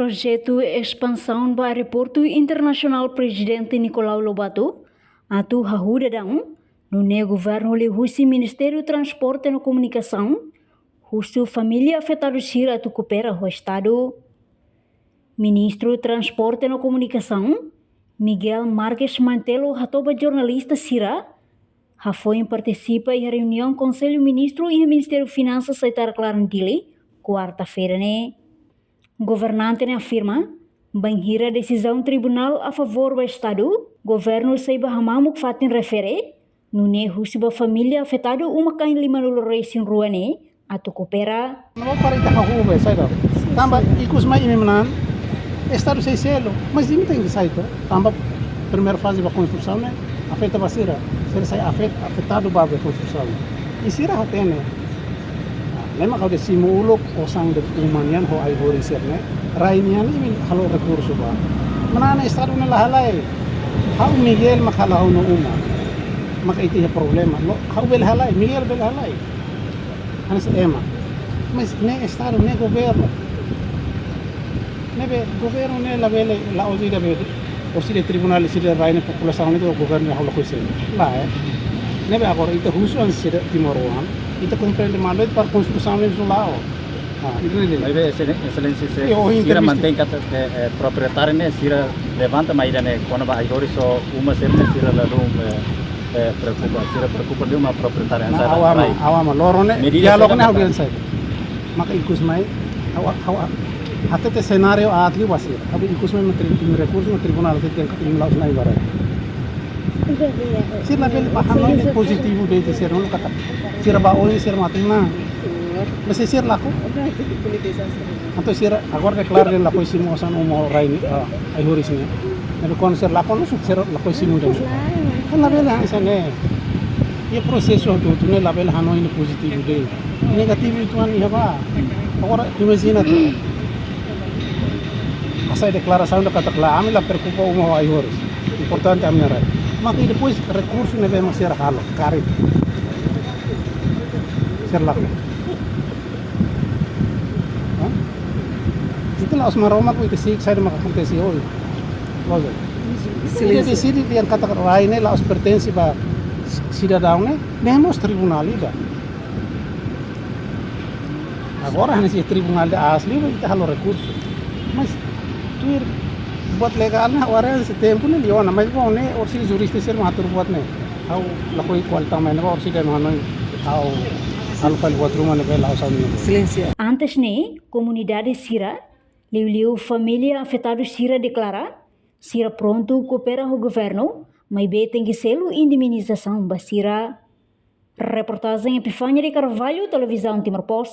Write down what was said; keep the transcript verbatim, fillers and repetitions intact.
Projetu espansaun ba Aeroportu Internasionál Prezidente Nicolau Lobato atu hahú daudaun, nune'e governu liuhusi Ministériu Transporte no Komunikasaun husu família afetadu sira atu koopera ho Estadu. Ministru Transporte no Komunikasaun, Miguel Marques Manetelu, hato'o ba jornalista sira hafoin partisipa iha reuniaun Konsellu Ministru iha Ministériu Finansas Saitara Klaran, Dili, kuarta-feira ne'e. Governante ne'e afirma, bainhira desizaun tribunál a favór ba Estadu, governu sei bá hamamuk fatin refere, nune'e husu ba família afetadu uma-kain limanulu-resin-rua ne'e atu koopera. Não para ita hahú be, sai do. Tanba ikus mai imi manán, Estadu sei selu, mas imi tenke sai to. Tanba primeira faze ba konstrusaun ne'e afeta ba sira, sira sai afet-, afetadu ba be konstrusaun. I sira hatene. Ah, ne'e mak ha'u dehan simu uluk osan de'it uma nian ho ai-horis sira-ne'e. Rai nian imi halo rekursu ba. Manán Estadu ne'e la halai. Ha'u Miguel mak hala'o no uma. Maka ita iha problema. Lo, ha'u bele halai, Miguel bele halai. Hanesan ema. Mas ne'e Estadu, ne'e governu. Ne'ebé governu ne'e labele, la'ós ida be, orsida tribunál, orsida rai ne'e populasaun ne'e governu halo koisa. Lae. Ne'ebé agora ita husu hanesan sira timoroan, ita komprende malu para konstrusaun ne'e só la'o. Ah, ita ne'e. Maibé, Excel-, Exelénsia, se Io, sira intervista. Mantein katak, eh, eh, proprietáriu ne'e, sira levanta, mas ida-ne'e, kona-ba ai-horis ho uma sira-ne'e, sira ladún, eh, eh, preokupa, sira preokupa liu mak proprietáriu, na, hanesan ha'u ama, rai. Ha'u ama, loron ne'e, medida diálogu sira ne'e, ha'u tratadu. Bilang sai. Maka ikus mai, ha'u, ha'u, hatete senáriu aat liu ba sira. Ha'u ikus mai mak tri-, imi rekursu mak tribunál, hatete katak imi la'ós na'in-barak. Sira labele bá hanoin ne'e pozitivu de'it, sira no katak. Sira bá oin sira matan ona. Mas sira lakon. Entaun sira agora deklara dehan lakohi simu osan uma rai ne'e, ah, ai-horis ne'e. Ne'ebé kuandu sira lakon, sira lakohi simu de'it. Kan labele hanesan ne'e. Iha prosesu hotu-hotu ne'e labele hanoin ne'e pozitivu de'it. Negativu uitoan iha bá. Agora imajina atu hasai deklarasaun dehan katak lae, ami la preokupa uma ho ai-horis. Importante ami-nia rai. Maka i depois rekursu ne'ebé mak sira halo, karik. Sira lakon. Hah? Ita la'ós Maromak, ita sei saida mak akontese ohin. Loos. Ita deside dehan katak rai ne'e la'ós pertense ba sidadaun ne'e, ne'e mós tribunál ida. Agora, hanesan tribunál ida asli, ita halo rekursu. Mas tuir buat legál ne'e, agora se tempu ne'e liu ona, mas bom, ne'e orsida jurista sira mak hatuur buat ne'e. Ha'u lakohi kual tama ne'e, orsida mak hanoin, ha'u halo fali buat ruma ne'ebé la'ós ha'u-nia. Silêncio. Antes ne'e, komunidade sira, liuliu família afetadu sira deklara, sira prontu koopera ho governu, maibé tenke selu indemnizasaun ba sira. Reportajen Epifania de Carvalho, Televizaun Timor Post,